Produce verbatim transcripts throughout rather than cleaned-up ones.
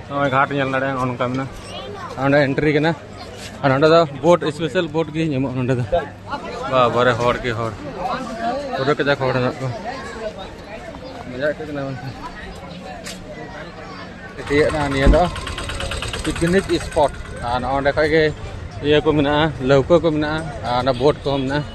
ᱱᱚᱜᱼᱚᱭ ᱜᱷᱟᱴ ᱧᱮᱞ ᱫᱟᱲᱮᱭᱟᱜᱼᱟ, ᱱᱚᱜᱼᱚ ᱱᱚᱝᱠᱟ ᱢᱮᱱᱟᱜᱼᱟ᱾ ᱟᱨ ᱱᱚᱸᱰᱮ ᱮᱱᱴᱨᱤ ᱠᱟᱱᱟ᱾ ᱟᱨ ᱱᱚᱸᱰᱮ ᱫᱚ ᱵᱳᱴ, ᱥᱯᱮᱥᱟᱞ ᱵᱳᱴ ᱜᱮ ᱧᱟᱢᱚᱜᱼᱟ ᱱᱚᱸᱰᱮ ᱫᱚ᱾ ᱵᱟᱵᱟᱨᱮ, ᱦᱚᱲ ᱜᱮ ᱦᱚᱲ, ᱯᱩᱨᱟᱹ ᱠᱟᱡᱟᱠ ᱦᱚᱲ ᱦᱮᱱᱟᱜ ᱠᱚᱣᱟ᱾ ᱢᱚᱡᱟ ᱟᱹᱭᱠᱟᱹᱜ ᱠᱟᱱᱟ ᱵᱟᱝ? ᱤᱭᱟᱹ ᱱᱤᱭᱟᱹ ᱫᱚ ᱯᱤᱠᱱᱤᱠ ᱥᱯᱚᱴ, ᱟᱨ ᱱᱚᱸᱰᱮ ᱠᱷᱚᱡ ᱜᱮ ᱤᱭᱟᱹ ᱠᱚ ᱢᱮᱱᱟᱜᱼᱟ, ᱞᱟᱹᱣᱠᱟᱹ ᱠᱚ ᱢᱮᱱᱟᱜᱼᱟ, ᱟᱨ ᱚᱱᱟ ᱵᱳᱴ ᱠᱚᱦᱚᱸ ᱢᱮᱱᱟᱜᱼᱟ᱾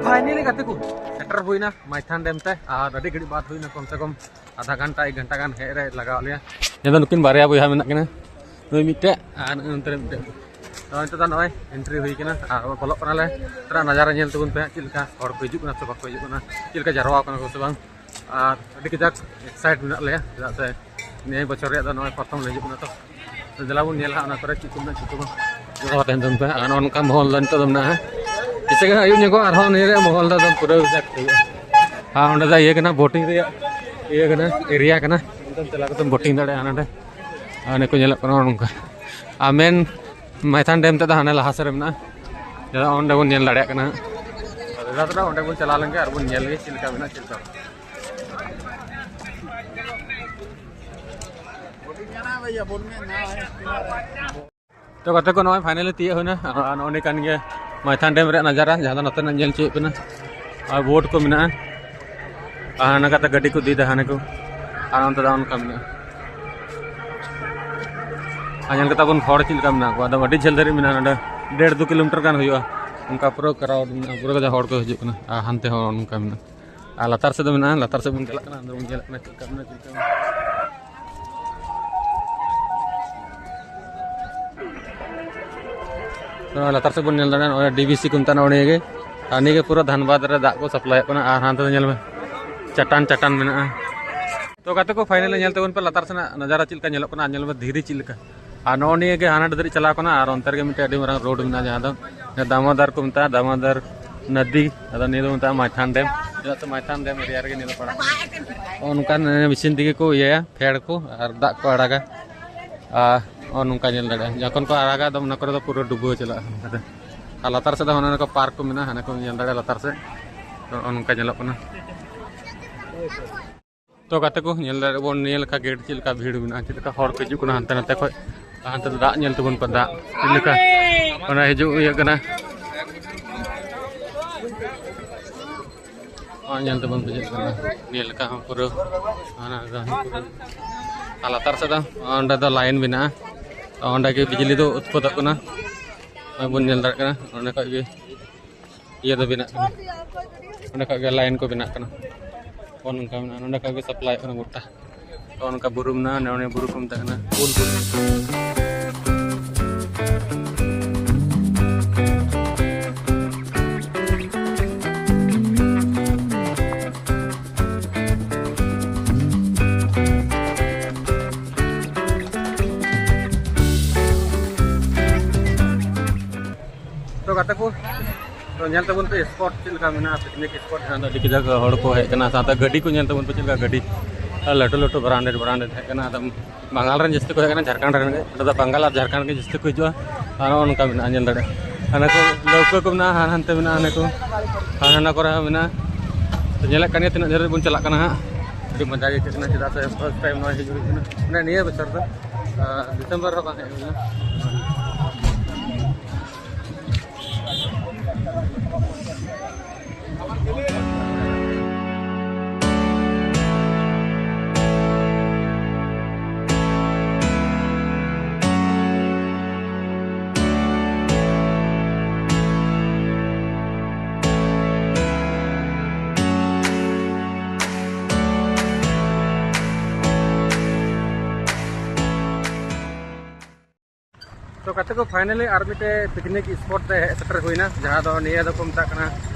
ᱯᱷᱟᱭᱱᱮᱞᱤ ᱜᱟᱛᱮ ᱠᱚ, ᱥᱮᱴᱮᱨ ᱦᱩᱭᱱᱟ ᱢᱟᱭᱛᱷᱟᱱ ᱰᱮᱢ ᱛᱮ, ᱟᱨ ᱟᱹᱰᱤ ᱜᱷᱟᱹᱲᱤᱡ ᱵᱟᱫ ᱦᱩᱭᱱᱟ, ᱠᱚᱢ ᱥᱮ ᱠᱚᱢ ᱟᱫᱷᱟ ᱜᱷᱚᱱᱴᱟ, ᱮᱠ ᱜᱷᱚᱱᱴᱟ ᱜᱟᱱ ᱦᱮᱡ ᱨᱮ ᱞᱟᱜᱟᱣ ᱞᱮᱭᱟ᱾ ᱱᱤᱭᱟᱹ ᱫᱚ ᱱᱩᱠᱤᱱ ᱵᱟᱨᱭᱟ ᱵᱚᱭᱦᱟ ᱢᱮᱱᱟᱜ ᱠᱤᱱᱟ, ᱱᱩᱭ ᱢᱤᱫᱴᱮᱡ ᱟᱨ ᱱᱩᱭ ᱚᱱᱛᱮ ᱨᱮ ᱢᱤᱫᱴᱮᱡ᱾ ᱛᱚ, ᱱᱤᱛᱚᱜ ᱫᱚ ᱱᱚᱜᱼᱚᱭ ᱮᱱᱴᱨᱤ ᱦᱩᱭ ᱠᱟᱱᱟ ᱟᱨ ᱵᱚᱞᱚᱜ ᱠᱟᱱᱟᱞᱮ᱾ ᱛᱷᱚᱲᱟ ᱱᱟᱡᱟᱨᱟ ᱧᱮᱞ ᱛᱟᱵᱚᱱ ᱯᱮ ᱦᱟᱸᱜ, ᱪᱮᱫ ᱞᱮᱠᱟ ᱦᱚᱲ ᱠᱚ ᱦᱤᱡᱩᱜ ᱠᱟᱱᱟ ᱥᱮ ᱵᱟᱠᱚ ᱦᱤᱡᱩᱜ ᱠᱟᱱᱟ, ᱪᱮᱫ ᱞᱮᱠᱟ ᱡᱟᱨᱣᱟ ᱠᱟᱱᱟ ᱠᱚ ᱥᱮ ᱵᱟᱝ᱾ ᱟᱨ ᱟᱹᱰᱤ ᱠᱟᱡᱟᱠ ᱮᱠᱥᱟᱭᱤᱴ ᱢᱮᱱᱟᱜ ᱞᱮᱭᱟ, ᱪᱮᱫᱟᱜ ᱥᱮ ᱱᱤᱭᱟᱹ ᱵᱚᱪᱷᱚᱨ ᱨᱮᱭᱟᱜ ᱫᱚ ᱱᱚᱜᱼᱚᱭ ᱯᱨᱚᱛᱷᱚᱢ ᱞᱮ ᱦᱤᱡᱩᱜ ᱠᱟᱱᱟ᱾ ᱛᱚ, ᱛᱚ ᱫᱮᱞᱟ ᱵᱚᱱ ᱧᱮᱞᱟ ᱦᱟᱸᱜ ᱚᱱᱟ ᱠᱚᱨᱮ ᱪᱮᱫ ᱠᱚ ᱢᱮᱱᱟᱜᱼᱟ, ᱪᱮᱫ ᱠᱚ ᱵᱟᱝ᱾ ᱡᱚᱛᱚ ᱦᱚᱲ ᱛᱟᱦᱮᱱ ᱛᱟᱵᱚᱱ ᱯᱮ᱾ ᱟᱨ ᱱᱚᱜᱼᱚ ᱱᱚᱝᱠᱟ ᱢᱚᱦᱚᱞ ᱫᱚ ᱱᱤᱛᱚᱜ ᱫᱚ ᱢᱮᱱᱟᱜᱼᱟ᱾ ᱡᱮᱭᱥᱮ ᱠᱤ ᱟᱹᱭᱩᱵ ᱧᱚᱜᱚᱜᱼᱟ, ᱟᱨᱦᱚᱸ ᱱᱤᱭᱟᱹ ᱨᱮᱭᱟᱜ ᱢᱚᱦᱚᱞ ᱫᱚ ᱮᱠᱫᱚᱢ ᱯᱩᱨᱟᱹ ᱦᱩᱭᱩᱜᱼᱟ᱾ ᱟᱨ ᱚᱸᱰᱮ ᱫᱚ ᱤᱭᱟᱹ ᱠᱟᱱᱟ, ᱵᱳᱴᱤᱝ ᱨᱮᱭᱟᱜ ᱤᱭᱟᱹ ᱠᱟᱱᱟ, ᱮᱨᱤᱭᱟ ᱠᱟᱱᱟ᱾ ᱪᱟᱞᱟᱣ ᱠᱟᱛᱮ ᱵᱳᱴᱤᱝ ᱫᱟᱲᱮᱭᱟᱜᱼᱟ ᱱᱚᱰᱮ᱾ ᱟᱨ ᱚᱱᱮ ᱠᱚ ᱧᱮᱞᱚᱜ ᱠᱟᱱᱟ ᱱᱚᱝᱠᱟ᱾ ᱟᱨ ᱢᱮᱱ ᱢᱟᱭᱛᱷᱟᱱ ᱰᱮᱢ ᱛᱮᱫᱚ ᱦᱟᱱᱮ ᱞᱟᱦᱟ ᱥᱮᱫ ᱨᱮ ᱢᱮᱱᱟᱜᱼᱟ, ᱡᱟᱦᱟᱸ ᱚᱸᱰᱮ ᱵᱚᱱ ᱧᱮᱞ ᱫᱟᱲᱮᱭᱟᱜ ᱠᱟᱱᱟ᱾ ᱫᱟᱫᱟ ᱚᱸᱰᱮ ᱵᱚᱱ ᱪᱟᱞᱟᱣ ᱞᱮᱱ ᱜᱮ ᱟᱨ ᱵᱚᱱ ᱧᱮᱞ ᱜᱮ ᱪᱮᱫ ᱞᱮᱠᱟ ᱢᱮᱱᱟᱜᱼᱟ, ᱪᱮᱫ ᱞᱮᱠᱟ᱾ ᱛᱚ ᱜᱟᱛᱮ ᱠᱚ, ᱱᱚᱜᱼᱚᱭ ᱯᱷᱟᱭᱱᱟᱞᱤ ᱛᱤᱭᱳᱜ ᱦᱩᱭᱱᱟ᱾ ᱟᱨ ᱱᱚᱜᱼᱚ ᱱᱤᱭᱟᱹ ᱠᱟᱱ ᱜᱮᱭᱟ ᱢᱟᱭᱛᱷᱟᱱ ᱰᱮᱢ ᱨᱮᱭᱟᱜ ᱱᱟᱡᱟᱨᱟ, ᱡᱟᱦᱟᱸ ᱫᱚ ᱱᱚᱛᱮ ᱨᱮᱱᱟᱜ ᱧᱮᱞ ᱦᱚᱪᱚᱭᱮᱫ ᱵᱮᱱᱟ᱾ ᱟᱨ ᱵᱳᱴ ᱠᱚ ᱢᱮᱱᱟᱜᱼᱟ, ᱟᱨ ᱦᱟᱱᱟ ᱠᱟᱛᱮ ᱜᱟᱹᱰᱤ ᱠᱚ ᱤᱫᱤᱭᱮᱫᱟ ᱦᱟᱱᱮ ᱠᱚ, ᱟᱨ ᱚᱱᱛᱮ ᱫᱚ ᱚᱱᱠᱟ ᱢᱮᱱᱟᱜᱼᱟ᱾ ᱟᱨ ᱧᱮᱞ ᱠᱟᱛᱮ ᱵᱚᱱ ᱦᱚᱲ ᱪᱮᱫ ᱞᱮᱠᱟ ᱢᱮᱱᱟᱜ ᱠᱚᱣᱟ, ᱟᱫᱚ ᱟᱹᱰᱤ ᱡᱷᱟᱹᱞ ᱫᱷᱟᱹᱨᱤᱡ ᱢᱮᱱᱟᱜᱼᱟ, ᱱᱚᱰᱮ ᱰᱮᱲ ᱫᱩ ᱠᱤᱞᱳᱢᱤᱴᱟᱨ ᱜᱟᱱ ᱦᱩᱭᱩᱜᱼᱟ᱾ ᱚᱱᱠᱟ ᱯᱩᱨᱟᱹ ᱠᱨᱟᱣᱰ ᱢᱮᱱᱟᱜᱼᱟ, ᱯᱩᱨᱟᱹ ᱠᱟᱡᱟᱠ ᱦᱚᱲ ᱠᱚ ᱦᱤᱡᱩᱜ ᱠᱟᱱᱟ᱾ ᱟᱨ ᱦᱟᱱᱛᱮ ᱦᱚᱸ ᱱᱚᱝᱠᱟ ᱢᱮᱱᱟᱜᱼᱟ, ᱟᱨ ᱞᱟᱛᱟᱨ ᱥᱮᱫ ᱫᱚ ᱢᱮᱱᱟᱜᱼᱟ, ᱞᱟᱛᱟᱨ ᱥᱮᱫ ᱵᱚᱱ ᱪᱟᱞᱟᱜ ᱠᱟᱱᱟ, ᱟᱫᱚ ᱵᱚᱱ ᱧᱮᱞᱮᱫ ᱠᱟᱱᱟ ᱪᱮᱫ ᱞᱮᱠᱟ ᱢᱮᱱᱟᱜᱼᱟ, ᱪᱮᱫ ᱞᱮᱠᱟ ᱢᱮᱱᱟᱜᱼᱟ᱾ ᱱᱚᱣᱟ ᱞᱟᱛᱟᱨ ᱥᱮᱫ ᱵᱚᱱ ᱧᱮᱞ ᱫᱟᱲᱮᱭᱟᱜᱼᱟ, ᱱᱚᱜᱼᱚᱭ ᱰᱤ ᱵᱤ ᱥᱤ ᱠᱚ ᱢᱮᱛᱟᱜᱼᱟ, ᱱᱚᱜᱼᱚ ᱱᱤᱭᱟᱹ ᱜᱮ᱾ ᱟᱨ ᱱᱤᱭᱟᱹ ᱜᱮ ᱯᱩᱨᱟᱹ ᱫᱷᱟᱱᱵᱟᱫᱽ ᱨᱮ ᱫᱟᱜ ᱠᱚ ᱥᱟᱯᱞᱟᱭᱚᱜ ᱠᱟᱱᱟ᱾ ᱟᱨ ᱦᱟᱱᱛᱮ ᱫᱚ ᱧᱮᱞ ᱢᱮ, ᱪᱟᱴᱟᱱ ᱪᱟᱴᱟᱱ ᱢᱮᱱᱟᱜᱼᱟ᱾ ᱛᱚ ᱜᱟᱛᱮ ᱠᱚ, ᱯᱷᱟᱭᱱᱟᱞᱤ ᱧᱮᱞ ᱛᱟᱵᱚᱱ ᱯᱮ ᱞᱟᱛᱟᱨ ᱥᱮᱱᱟᱜ ᱱᱟᱡᱟᱨᱟ ᱪᱮᱫ ᱞᱮᱠᱟ ᱧᱮᱞᱚᱜ ᱠᱟᱱᱟ, ᱟᱨ ᱧᱮᱞ ᱢᱮ ᱫᱷᱤᱨᱤ ᱪᱮᱫ ᱞᱮᱠᱟ᱾ ᱟᱨ ᱱᱚᱜᱼᱚ ᱱᱤᱭᱟᱹ ᱜᱮ ᱦᱟᱱᱟ ᱫᱷᱟᱹᱨᱤᱡ ᱪᱟᱞᱟᱣ ᱠᱟᱱᱟ, ᱟᱨ ᱚᱱᱛᱮ ᱨᱮᱜᱮ ᱢᱤᱫᱴᱮᱱ ᱟᱹᱰᱤ ᱢᱟᱨᱟᱝ ᱨᱳᱰ ᱢᱮᱱᱟᱜᱼᱟ, ᱡᱟᱦᱟᱸ ᱫᱚ ᱫᱟᱢᱳᱫᱚᱨ ᱠᱚ ᱢᱮᱛᱟᱜᱼᱟ, ᱫᱟᱢᱳᱫᱚᱨ ᱱᱚᱫᱤ᱾ ᱟᱫᱚ ᱱᱤᱭᱟᱹ ᱫᱚ ᱢᱮᱛᱟᱜᱼᱟ ᱢᱟᱭᱛᱷᱟᱱ ᱰᱮᱢ, ᱪᱮᱫᱟᱜ ᱥᱮ ᱢᱟᱭᱛᱷᱟᱱ ᱰᱮᱢ ᱮᱨᱤᱭᱟ ᱨᱮᱜᱮ ᱱᱤᱭᱟᱹ ᱫᱚ ᱯᱟᱲᱟᱜ ᱠᱟᱱᱟ᱾ ᱱᱚᱜᱼᱚ ᱱᱚᱝᱠᱟᱱ ᱢᱮᱥᱤᱱ ᱛᱮᱜᱮ ᱠᱚ ᱤᱭᱟᱹᱭᱟ, ᱯᱷᱮᱰ ᱠᱚ ᱟᱨ ᱫᱟᱜ ᱠᱚ ᱟᱲᱟᱜᱟ᱾ ᱟᱨ ᱱᱚᱜᱼᱚ ᱱᱚᱝᱠᱟ ᱧᱮᱞ ᱫᱟᱲᱮᱭᱟᱜᱼᱟ, ᱡᱚᱠᱷᱚᱱ ᱠᱚ ᱟᱲᱟᱜᱟ, ᱟᱫᱚ ᱚᱱᱟ ᱠᱚᱨᱮ ᱫᱚ ᱯᱩᱨᱟᱹ ᱰᱩᱵᱟᱹᱣ ᱪᱟᱞᱟᱜᱼᱟ᱾ ᱟᱨ ᱞᱟᱛᱟᱨ ᱥᱮᱫ ᱫᱚ ᱚᱱᱮ ᱚᱱᱠᱟ ᱯᱟᱨᱠ ᱠᱚ ᱢᱮᱱᱟᱜᱼᱟ, ᱦᱟᱱᱮ ᱠᱚ ᱧᱮᱞ ᱫᱟᱲᱮᱭᱟᱜᱼᱟ ᱞᱟᱛᱟᱨ ᱥᱮᱫ᱾ ᱱᱚᱜᱼᱚ ᱱᱚᱝᱠᱟ ᱧᱮᱞᱚᱜ ᱠᱟᱱᱟ᱾ ᱛᱚ ᱜᱟᱛᱮ ᱠᱚ, ᱧᱮᱞ ᱫᱟᱲᱮᱭᱟᱜ ᱵᱚᱱ ᱱᱤᱭᱟᱹ ᱞᱮᱠᱟ ᱜᱮᱴ ᱪᱮᱫ ᱞᱮᱠᱟ ᱵᱷᱤᱲ ᱢᱮᱱᱟᱜᱼᱟ, ᱪᱮᱫ ᱞᱮᱠᱟ ᱦᱚᱲ ᱠᱚ ᱦᱤᱡᱩᱜ ᱠᱟᱱᱟ ᱦᱟᱱᱛᱮ ᱱᱟᱛᱮ ᱠᱷᱚᱱ᱾ ᱦᱟᱱᱛᱮ ᱫᱚ ᱫᱟᱜ ᱧᱮᱞ ᱛᱟᱵᱚᱱ ᱯᱮ, ᱫᱟᱜ ᱪᱮᱫ ᱞᱮᱠᱟ ᱚᱱᱟ ᱦᱤᱡᱩᱜ ᱤᱭᱟᱹᱜ ᱠᱟᱱᱟ᱾ ᱱᱚᱜᱼᱚᱭ ᱧᱮᱞ ᱛᱟᱵᱚᱱ ᱯᱮ ᱪᱮᱫ ᱞᱮᱠᱟ, ᱱᱤᱭᱟᱹ ᱞᱮᱠᱟ ᱦᱚᱸ ᱯᱩᱨᱟᱹ ᱦᱟᱱᱟ ᱜᱟᱱ ᱯᱩᱨᱟᱹ᱾ ᱟᱨ ᱞᱟᱛᱟᱨ ᱥᱮᱫ ᱫᱚ ᱚᱸᱰᱮ ᱫᱚ ᱞᱟᱭᱤᱱ ᱢᱮᱱᱟᱜᱼᱟ, ᱚᱸᱰᱮ ᱜᱮ ᱵᱤᱡᱽᱞᱤ ᱫᱚ ᱩᱛᱯᱚᱫᱚᱜ ᱠᱟᱱᱟ᱾ ᱱᱚᱜᱼᱚᱭ ᱵᱚᱱ ᱧᱮᱞ ᱫᱟᱲᱮᱭᱟᱜ ᱠᱟᱱᱟ, ᱚᱸᱰᱮ ᱠᱷᱚᱡ ᱜᱮ ᱤᱭᱟᱹ ᱫᱚ ᱵᱮᱱᱟᱜ ᱠᱟᱱᱟ, ᱚᱸᱰᱮ ᱠᱷᱚᱡ ᱜᱮ ᱞᱟᱭᱤᱱ ᱠᱚ ᱵᱮᱱᱟᱜ ᱠᱟᱱᱟ᱾ ᱱᱚᱜᱼᱚ ᱱᱚᱝᱠᱟ ᱢᱮᱱᱟᱜᱼᱟ, ᱱᱚᱸᱰᱮ ᱠᱷᱚᱡ ᱜᱮ ᱥᱟᱯᱞᱟᱭᱚᱜ ᱠᱟᱱᱟ ᱜᱚᱴᱟ᱾ ᱱᱚᱜᱼᱚ ᱱᱚᱝᱠᱟ ᱵᱩᱨᱩ ᱢᱮᱱᱟᱜᱼᱟ, ᱱᱚᱜᱼᱚ ᱱᱤᱭᱟᱹ ᱵᱩᱨᱩ ᱠᱚ ᱢᱮᱛᱟᱜ ᱠᱟᱱᱟ ᱩᱞ ᱵᱩᱨᱩ᱾ ᱛᱚ ᱜᱟᱛᱮ ᱠᱚ, ᱛᱚ ᱧᱮᱞ ᱛᱟᱵᱚᱱ ᱯᱮ ᱥᱯᱚᱴ ᱪᱮᱫ ᱞᱮᱠᱟ ᱢᱮᱱᱟᱜᱼᱟ, ᱯᱤᱠᱱᱤᱠ ᱥᱯᱚᱴ ᱡᱟᱦᱟᱸ ᱫᱚ ᱟᱹᱰᱤ ᱠᱟᱡᱟᱠ ᱦᱚᱲ ᱠᱚ ᱦᱮᱡ ᱟᱠᱟᱱᱟ, ᱥᱟᱶᱛᱮ ᱜᱟᱹᱰᱤ ᱠᱚ ᱧᱮᱞ ᱛᱟᱵᱚᱱ ᱯᱮ ᱪᱮᱫ ᱞᱮᱠᱟ ᱜᱟᱹᱰᱤ᱾ ᱞᱟᱹᱴᱩ ᱞᱟᱹᱴᱩ branded branded ᱦᱮᱡ ᱠᱟᱱᱟ᱾ ᱟᱫᱚ ᱵᱟᱝᱜᱟᱞ ᱨᱮᱱ ᱡᱟᱹᱥᱛᱤ ᱠᱚ ᱦᱮᱡ ᱠᱟᱱᱟ, ᱡᱷᱟᱲᱠᱷᱚᱸᱰ ᱨᱮᱱ ᱜᱮ᱾ ᱱᱚᱸᱰᱮ ᱫᱚ ᱵᱟᱝᱜᱟᱞ ᱟᱨ ᱡᱷᱟᱲᱠᱷᱚᱸᱰ ᱜᱮ ᱡᱟᱹᱥᱛᱤ ᱠᱚ ᱦᱤᱡᱩᱜᱼᱟ᱾ ᱟᱨ ᱱᱚᱜᱼᱚ ᱱᱚᱝᱠᱟ ᱢᱮᱱᱟᱜᱼᱟ, ᱧᱮᱞ ᱫᱟᱲᱮᱭᱟᱜᱼᱟ᱾ ᱦᱟᱱᱟ ᱠᱚ ᱞᱟᱹᱣᱠᱟᱹ ᱠᱚ ᱢᱮᱱᱟᱜᱼᱟ, ᱦᱟᱱᱟ ᱦᱟᱱᱛᱮ ᱢᱮᱱᱟᱜᱼᱟ, ᱦᱟᱱᱟ ᱠᱚ, ᱟᱨ ᱦᱟᱱᱟ ᱠᱚᱨᱮ ᱦᱚᱸ ᱢᱮᱱᱟᱜᱼᱟ᱾ ᱛᱚ, ᱧᱮᱞᱮᱫ ᱠᱟᱱ ᱜᱮᱭᱟ ᱛᱤᱱᱟᱹᱜ ᱡᱷᱟᱹᱞ ᱵᱚᱱ ᱪᱟᱞᱟᱜ ᱠᱟᱱᱟ ᱦᱟᱸᱜ᱾ ᱟᱹᱰᱤ ᱢᱚᱡᱟ ᱜᱮ ᱟᱹᱭᱠᱟᱹᱜ ᱠᱟᱱᱟ, ᱪᱮᱫᱟᱜ ᱥᱮ first time ᱱᱚᱣᱟ ᱦᱤᱡᱩᱜ ᱦᱩᱭᱩᱜ ᱠᱟᱱᱟ, ᱢᱟᱱᱮ ᱱᱤᱭᱟᱹ ᱵᱚᱪᱷᱚᱨ ᱫᱚ᱾ ᱟᱨ December ᱨᱮ ᱵᱟᱝ ᱦᱮᱡ ᱦᱩᱭ ᱞᱮᱱᱟ᱾ ᱛᱚ ᱜᱟᱛᱮ ᱠᱚ, finally ᱟᱨ ᱢᱤᱫᱴᱮᱡ picnic spot ᱛᱮ ᱦᱮᱡ ᱥᱮᱴᱮᱨ ᱦᱩᱭᱱᱟ, ᱡᱟᱦᱟᱸ ᱫᱚ ᱱᱤᱭᱟᱹ ᱫᱚᱠᱚ ᱢᱮᱛᱟᱜ ᱠᱟᱱᱟ,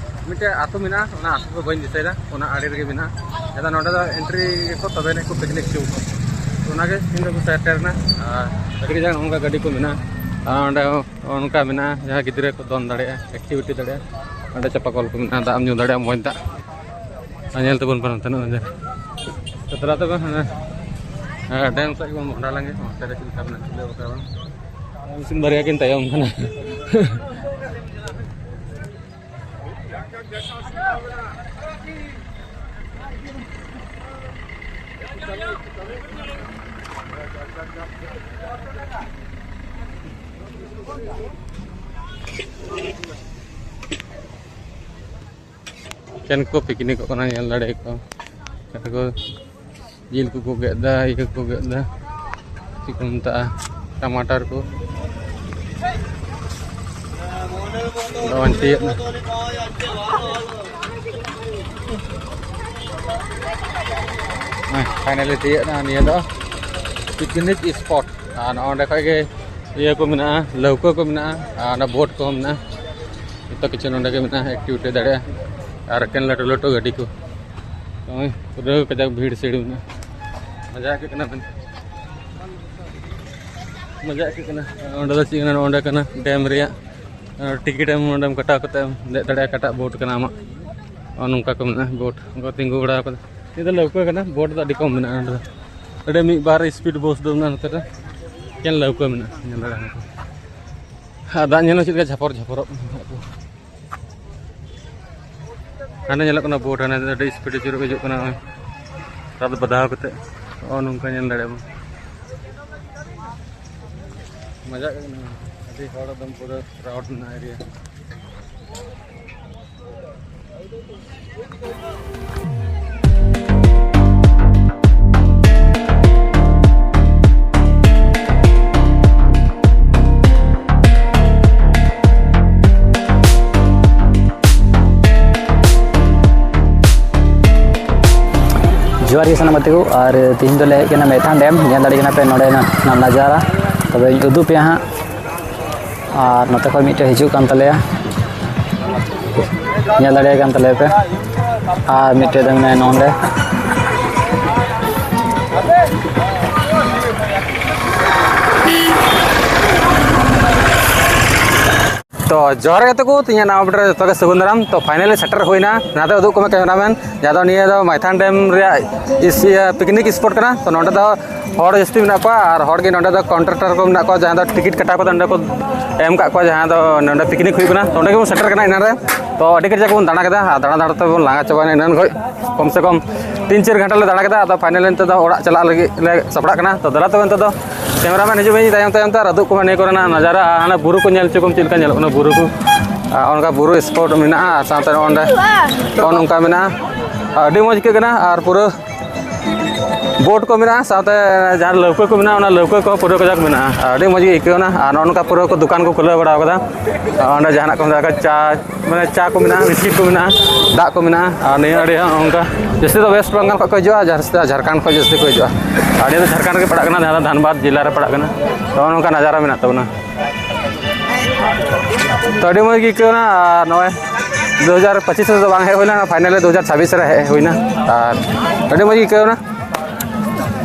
ᱢᱤᱫᱴᱮᱡ ᱟᱹᱛᱩ ᱢᱮᱱᱟᱜᱼᱟ, ᱚᱱᱟ ᱟᱹᱛᱩ ᱫᱚ ᱵᱟᱹᱧ ᱫᱤᱥᱟᱹᱭᱮᱫᱟ, ᱚᱱᱟ ᱟᱲᱮ ᱨᱮᱜᱮ ᱢᱮᱱᱟᱜᱼᱟ᱾ ᱟᱫᱚ ᱱᱚᱸᱰᱮ ᱫᱚ entry ᱟᱠᱚ, ᱛᱚᱵᱮ ᱟᱹᱱᱤᱡ ᱠᱚ picnic ᱦᱚᱪᱚ ᱠᱚᱣᱟ᱾ ᱛᱚ ᱚᱱᱟᱜᱮ ᱛᱮᱦᱮᱧ ᱫᱚᱠᱚ ᱥᱮᱴᱮᱨ ᱮᱱᱟ᱾ ᱟᱨ ᱟᱹᱰᱤ ᱜᱟᱱ ᱚᱱᱠᱟ ᱜᱟᱹᱰᱤ ᱠᱚ ᱢᱮᱱᱟᱜᱼᱟ, ᱟᱨ ᱚᱸᱰᱮ ᱦᱚᱸ ᱚᱱᱠᱟ ᱢᱮᱱᱟᱜᱼᱟ, ᱡᱟᱦᱟᱸ ᱜᱤᱫᱽᱨᱟᱹ ᱠᱚ ᱫᱚᱱ ᱫᱟᱲᱮᱭᱟᱜᱼᱟ, activity ᱫᱟᱲᱮᱭᱟᱜᱼᱟ᱾ ᱚᱸᱰᱮ ᱪᱟᱯᱟ ᱠᱚᱞ ᱠᱚ ᱢᱮᱱᱟᱜᱼᱟ, ᱫᱟᱜ ᱮᱢ ᱧᱩ ᱫᱟᱲᱮᱭᱟᱜᱼᱟ, ᱢᱚᱡᱽ ᱫᱟᱜ᱾ ᱟᱨ ᱧᱮᱞ ᱛᱟᱵᱚᱱ ᱯᱮ ᱱᱚᱛᱮᱱᱟᱜ ᱱᱟᱡᱟᱨᱟ᱾ ᱛᱚ ᱫᱮᱞᱟ ᱛᱚᱵᱮ, ᱦᱮᱸ, ᱦᱮᱸ, dam ᱥᱮᱫ ᱜᱮᱵᱚᱱ ᱢᱚᱦᱰᱟ ᱞᱮᱱᱜᱮ, ᱚᱱᱛᱮ ᱨᱮ ᱪᱮᱫ ᱞᱮᱠᱟ ᱢᱮᱱᱟᱜᱼᱟ, ᱪᱮᱫ ᱞᱮᱠᱟ ᱵᱟᱝ᱾ ᱢᱤᱥᱤᱱ ᱵᱟᱨᱭᱟ ᱠᱤᱱ ᱛᱟᱭᱚᱢ ᱠᱟᱱᱟ᱾ ᱮᱠᱮᱱ ᱠᱚ ᱯᱤᱠᱱᱤᱠᱚᱜ ᱠᱟᱱᱟ, ᱧᱮᱞ ᱫᱟᱲᱮᱭᱟᱠᱚ᱾ ᱡᱟᱦᱟᱸᱭ ᱠᱚ ᱡᱤᱞ ᱠᱚᱠᱚ ᱜᱮᱫ ᱮᱫᱟ, ᱤᱭᱟᱹ ᱠᱚᱠᱚ ᱜᱮᱫ ᱮᱫᱟ, ᱪᱮᱫ ᱠᱚ ᱢᱮᱛᱟᱜᱼᱟ, ᱴᱟᱢᱟᱴᱟᱨ ᱠᱚ᱾ ᱱᱚᱜᱼᱚᱭ ᱛᱤᱭᱟᱹᱜ ᱮᱱᱟ᱾ ᱦᱮᱸ, finally ᱛᱤᱭᱟᱹᱜ ᱮᱱᱟ ᱱᱤᱭᱟᱹ ᱫᱚ picnic spot᱾ ᱟᱨ ᱱᱚᱜᱼᱚ ᱱᱚᱸᱰᱮ ᱠᱷᱚᱡ ᱜᱮ ᱤᱭᱟᱹ ᱠᱚ ᱢᱮᱱᱟᱜᱼᱟ, ᱞᱟᱹᱣᱠᱟᱹ ᱠᱚ ᱢᱮᱱᱟᱜᱼᱟ, ᱟᱨ ᱚᱱᱟ boat ᱠᱚᱦᱚᱸ ᱢᱮᱱᱟᱜᱼᱟ᱾ ᱡᱚᱛᱚ ᱠᱤᱪᱷᱩ ᱱᱚᱸᱰᱮ ᱜᱮ ᱢᱮᱱᱟᱜᱼᱟ, activity ᱫᱟᱲᱮᱭᱟᱜᱼᱟ᱾ ᱟᱨ ᱮᱠᱮᱱ ᱞᱟᱹᱴᱩ ᱞᱟᱹᱴᱩ ᱜᱟᱹᱰᱤ ᱠᱚ᱾ ᱱᱚᱜᱼᱚᱭ ᱯᱩᱨᱟᱹ ᱠᱟᱡᱟᱠ ᱵᱷᱤᱲ ᱥᱤᱲ ᱢᱮᱱᱟᱜᱼᱟ᱾ ᱢᱚᱡᱟ ᱟᱹᱭᱠᱟᱹᱜ ᱠᱟᱱᱟ ᱢᱮᱱ, ᱢᱚᱡᱟ ᱟᱹᱭᱠᱟᱹᱜ ᱠᱟᱱᱟ᱾ ᱚᱸᱰᱮ ᱫᱚ ᱪᱮᱫ ᱠᱟᱱᱟ? ᱚᱸᱰᱮ ᱠᱟᱱᱟ dam ᱨᱮᱭᱟᱜ, ᱟᱨ ticket ᱮᱢ ᱚᱸᱰᱮᱢ ᱠᱟᱴᱟᱣ ᱠᱟᱛᱮ ᱮᱢ ᱫᱮᱡ ᱫᱟᱲᱮᱭᱟᱜᱼᱟ, ᱚᱠᱟᱴᱟᱜ boat ᱠᱟᱱᱟ ᱟᱢᱟᱜ᱾ ᱱᱚᱜᱼᱚ ᱱᱚᱝᱠᱟ ᱠᱚ ᱢᱮᱱᱟᱜᱼᱟ boat, ᱩᱱᱠᱩ ᱛᱤᱸᱜᱩ ᱵᱟᱲᱟ ᱠᱟᱫᱟ᱾ ᱱᱤᱭᱟᱹ ᱫᱚ ᱞᱟᱹᱣᱠᱟᱹ ᱠᱟᱱᱟ, ᱵᱳᱴ ᱫᱚ ᱟᱹᱰᱤ ᱠᱚᱢ ᱢᱮᱱᱟᱜᱼᱟ ᱱᱚᱰᱮ ᱫᱚ᱾ ᱟᱹᱰᱤ ᱢᱤᱫ ᱵᱟᱨ ᱥᱯᱤᱰ ᱵᱳᱴ ᱫᱚ ᱢᱮᱱᱟᱜᱼᱟ ᱱᱚᱛᱮ ᱨᱮ᱾ ᱮᱠᱮᱱ ᱞᱟᱹᱣᱠᱟᱹ ᱢᱮᱱᱟᱜᱼᱟ, ᱧᱮᱞ ᱫᱟᱲᱮᱭᱟᱜ ᱠᱟᱱᱟ ᱯᱮ᱾ ᱟᱨ ᱫᱟᱜ ᱧᱮᱞ ᱦᱚᱸ ᱪᱮᱫ ᱞᱮᱠᱟ ᱡᱷᱟᱯᱚᱨ ᱡᱷᱟᱯᱚᱨᱚᱜ ᱠᱟᱱᱟ᱾ ᱦᱟᱸᱰᱮ ᱧᱮᱞᱚᱜ ᱠᱟᱱᱟ ᱵᱳᱴ, ᱦᱟᱱᱮ ᱟᱹᱰᱤ ᱥᱯᱤᱰ ᱟᱹᱪᱩᱨᱚᱜ ᱦᱤᱡᱩᱜ ᱠᱟᱱᱟ ᱱᱚᱜᱼᱚᱭ᱾ ᱨᱟᱫ ᱵᱟᱫᱷᱟᱣ ᱠᱟᱛᱮ ᱱᱚᱜᱼᱚ ᱱᱚᱝᱠᱟ ᱧᱮᱞ ᱫᱟᱲᱮᱭᱟᱜᱼᱟ ᱵᱚᱱ᱾ ᱢᱟᱡᱟᱜ ᱠᱟᱱᱟ, ᱟᱹᱰᱤ ᱦᱚᱲ ᱮᱠᱫᱚᱢ ᱯᱩᱨᱟᱹ ᱠᱨᱟᱣᱰ ᱢᱮᱱᱟᱜᱼᱟ ᱮᱨᱤᱭᱟ᱾ ᱡᱚᱦᱟᱨ ᱜᱮ ᱥᱟᱱᱟᱢ ᱜᱟᱛᱮ ᱠᱚ, ᱟᱨ ᱛᱮᱦᱮᱧ ᱫᱚᱞᱮ ᱦᱮᱡ ᱠᱟᱱᱟ ᱢᱮᱛᱷᱟᱱ ᱰᱮᱢ᱾ ᱧᱮᱞ ᱫᱟᱲᱮᱭᱟᱜ ᱠᱟᱱᱟ ᱯᱮ ᱱᱚᱰᱮᱱᱟᱜ ᱱᱟᱡᱟᱨᱟ, ᱛᱚᱵᱮᱧ ᱩᱫᱩᱜ ᱯᱮᱭᱟ ᱦᱟᱸᱜ᱾ ᱟᱨ ᱱᱚᱛᱮ ᱠᱷᱚᱱ ᱢᱤᱫᱴᱮᱡ ᱦᱤᱡᱩᱜ ᱠᱟᱱ ᱛᱟᱞᱮᱭᱟ, ᱧᱮᱞ ᱫᱟᱲᱮᱭᱟᱜ ᱠᱟᱱ ᱛᱟᱞᱮᱭᱟ ᱯᱮ᱾ ᱟᱨ ᱢᱤᱫᱴᱮᱡ ᱫᱚ ᱢᱮᱱᱟᱭᱟ ᱱᱚᱸᱰᱮ᱾ ᱛᱚ ᱡᱚᱦᱟᱨ ᱜᱟᱛᱮ ᱠᱚ, ᱛᱮᱦᱮᱧᱟᱜ ᱱᱟᱣᱟ ᱵᱷᱤᱰᱤᱭᱳ ᱨᱮ ᱡᱚᱛᱚ ᱜᱮ ᱥᱟᱹᱜᱩᱱ ᱫᱟᱨᱟᱢ᱾ ᱛᱚ finally ᱥᱮᱴᱮᱨ ᱦᱩᱭᱱᱟ, ᱡᱟᱦᱟᱸ ᱫᱚ ᱩᱫᱩᱜ ᱠᱚᱢᱮ ᱠᱮᱢᱮᱨᱟᱢᱮᱱ, ᱡᱟᱦᱟᱸ ᱫᱚ ᱱᱤᱭᱟᱹ ᱫᱚ ᱢᱟᱭᱛᱷᱟᱱ ᱰᱮᱢ ᱨᱮᱭᱟᱜ ᱤᱥ-, ᱤᱭᱟᱹ, ᱯᱤᱠᱱᱤᱠ ᱥᱯᱚᱴ ᱠᱟᱱᱟ᱾ ᱛᱚ ᱱᱚᱸᱰᱮ ᱫᱚ ᱦᱚᱲ ᱡᱟᱹᱥᱛᱤ ᱢᱮᱱᱟᱜ ᱠᱚᱣᱟ ᱟᱨ ᱦᱚᱲ ᱜᱮ ᱱᱚᱸᱰᱮ ᱫᱚ ᱠᱚᱱᱴᱨᱟᱠᱴᱟᱨ ᱠᱚ ᱢᱮᱱᱟᱜ ᱠᱚᱣᱟ, ᱡᱟᱦᱟᱸ ᱫᱚ ᱴᱤᱠᱤᱴ ᱠᱟᱴᱟᱣ ᱠᱟᱛᱮ ᱱᱚᱸᱰᱮ ᱠᱚ ᱮᱢ ᱠᱟᱜ ᱠᱚᱣᱟ, ᱡᱟᱦᱟᱸ ᱫᱚ ᱱᱚᱸᱰᱮ ᱯᱤᱠᱱᱤᱠ ᱦᱩᱭᱩᱜ ᱠᱟᱱᱟ᱾ ᱛᱚ ᱚᱸᱰᱮ ᱜᱮᱵᱚᱱ ᱥᱮᱴᱮᱨ ᱠᱟᱱᱟ ᱮᱱᱟᱱ ᱨᱮ᱾ ᱛᱚ ᱟᱹᱰᱤ ᱠᱟᱡᱟᱠ ᱵᱚᱱ ᱫᱟᱬᱟ ᱠᱮᱫᱟ ᱟᱨ ᱫᱟᱬᱟ ᱫᱟᱬᱟ ᱛᱮᱵᱚᱱ ᱞᱟᱸᱜᱟ ᱪᱟᱵᱟᱭᱮᱱᱟ ᱮᱱᱟᱱ ᱠᱷᱚᱡ᱾ ᱠᱚᱢ ᱥᱮ ᱠᱚᱢ ᱛᱤᱱ ᱪᱟᱨ ᱜᱷᱚᱱᱴᱟ ᱞᱮ ᱫᱟᱬᱟ ᱠᱮᱫᱟ᱾ ᱟᱫᱚ finally ᱱᱤᱛᱚᱜ ᱫᱚ ᱚᱲᱟᱜ ᱪᱟᱞᱟᱜ ᱞᱟᱹᱜᱤᱫ ᱞᱮ ᱥᱟᱯᱲᱟᱜ ᱠᱟᱱᱟ᱾ ᱛᱚ ᱫᱮᱞᱟ ᱛᱚᱵᱮ ᱱᱤᱛᱚᱜ ᱫᱚ ᱠᱮᱢᱮᱨᱟᱢᱮᱱ ᱦᱤᱡᱩᱜ ᱢᱮ ᱤᱧ ᱛᱟᱭᱚᱢ ᱛᱟᱭᱚᱢ ᱛᱮ, ᱟᱨ ᱩᱫᱩᱜ ᱠᱚᱢᱮ ᱱᱤᱭᱟᱹ ᱠᱚᱨᱮᱱᱟᱜ ᱱᱟᱡᱟᱨᱟ, ᱟᱨ ᱦᱟᱱᱟ ᱵᱩᱨᱩ ᱠᱚ ᱧᱮᱞ ᱦᱚᱪᱚ ᱠᱚᱢ ᱪᱮᱫ ᱞᱮᱠᱟ ᱧᱮᱞᱚᱜ ᱠᱟᱱᱟ ᱵᱩᱨᱩ ᱠᱚ᱾ ᱟᱨ ᱚᱱᱠᱟ ᱵᱩᱨᱩ ᱥᱯᱚᱴ ᱢᱮᱱᱟᱜᱼᱟ, ᱟᱨ ᱥᱟᱶᱛᱮ ᱱᱚᱜᱼᱚ ᱱᱚᱝᱠᱟ ᱢᱮᱱᱟᱜᱼᱟ᱾ ᱟᱨ ᱟᱹᱰᱤ ᱢᱚᱡᱽ ᱟᱹᱭᱠᱟᱹᱜ ᱠᱟᱱᱟ᱾ ᱟᱨ ᱯᱩᱨᱟᱹ ᱵᱳᱴ ᱠᱚ ᱢᱮᱱᱟᱜᱼᱟ, ᱥᱟᱶᱛᱮ ᱡᱟᱦᱟᱸ ᱞᱟᱹᱣᱠᱟᱹ ᱠᱚ ᱢᱮᱱᱟᱜᱼᱟ, ᱚᱱᱟ ᱞᱟᱹᱣᱠᱟᱹ ᱠᱚᱦᱚᱸ ᱯᱩᱨᱟᱹ ᱠᱟᱡᱟᱠ ᱢᱮᱱᱟᱜᱼᱟ᱾ ᱟᱨ ᱟᱹᱰᱤ ᱢᱚᱡᱽ ᱜᱮ ᱟᱹᱭᱠᱟᱹᱣ ᱮᱱᱟ᱾ ᱟᱨ ᱱᱚᱜᱼᱚ ᱱᱚᱝᱠᱟ ᱯᱩᱨᱟᱹ ᱠᱚ ᱫᱚᱠᱟᱱ ᱠᱚ ᱠᱷᱩᱞᱟᱹᱣ ᱵᱟᱲᱟ ᱟᱠᱟᱫᱟ᱾ ᱟᱨ ᱚᱸᱰᱮ ᱡᱟᱦᱟᱱᱟᱜ ᱠᱚ ᱢᱮᱛᱟᱜ ᱠᱟᱱᱟ, ᱪᱟ, ᱢᱟᱱᱮ ᱪᱟ ᱠᱚ ᱢᱮᱱᱟᱜᱼᱟ, ᱵᱤᱥᱠᱤᱴ ᱠᱚ ᱢᱮᱱᱟᱜᱼᱟ, ᱫᱟᱜ ᱠᱚ ᱢᱮᱱᱟᱜᱼᱟ᱾ ᱟᱨ ᱱᱤᱭᱟᱹ ᱟᱹᱰᱤ ᱚᱱᱠᱟ ᱡᱟᱹᱥᱛᱤ ᱫᱚ ᱳᱭᱮᱥᱴ ᱵᱮᱝᱜᱚᱞ ᱠᱷᱚᱱ ᱠᱚ ᱦᱤᱡᱩᱜᱼᱟ, ᱡᱟᱹᱥᱛᱤ ᱫᱚ ᱡᱷᱟᱲᱠᱷᱚᱸᱰ ᱠᱷᱚᱱ ᱡᱟᱹᱥᱛᱤ ᱠᱚ ᱦᱤᱡᱩᱜᱼᱟ᱾ ᱟᱨ ᱱᱤᱭᱟᱹ ᱫᱚ ᱡᱷᱟᱲᱠᱷᱚᱸᱰ ᱨᱮᱜᱮ ᱯᱟᱲᱟᱜ ᱠᱟᱱᱟ, ᱡᱟᱦᱟᱸ ᱫᱚ ᱫᱷᱟᱱᱵᱟᱫᱽ ᱡᱮᱞᱟ ᱨᱮ ᱯᱟᱲᱟᱜ ᱠᱟᱱᱟ᱾ ᱛᱚ ᱱᱚᱜᱼᱚ ᱱᱚᱝᱠᱟ ᱱᱟᱡᱟᱨᱟ ᱢᱮᱱᱟᱜ ᱛᱟᱵᱚᱱᱟ᱾ ᱛᱚ ᱟᱹᱰᱤ ᱢᱚᱡᱽ ᱜᱮ ᱟᱹᱭᱠᱟᱹᱣ ᱮᱱᱟ᱾ ᱟᱨ ᱱᱚᱜᱼᱚᱭ ᱫᱩ ᱦᱟᱡᱟᱨ ᱯᱚᱸᱪᱤᱥ ᱨᱮᱫᱚ ᱵᱟᱝ ᱦᱮᱡ ᱦᱩᱭ ᱞᱮᱱᱟ, finally ᱫᱩ ᱦᱟᱡᱟᱨ ᱪᱷᱟᱵᱵᱤᱥ ᱨᱮ ᱦᱮᱡ ᱦᱩᱭᱱᱟ᱾ ᱟᱨ ᱟᱹᱰᱤ ᱢᱚᱡᱽ ᱜᱮ ᱟᱹᱭᱠᱟᱹᱣ ᱮᱱᱟ᱾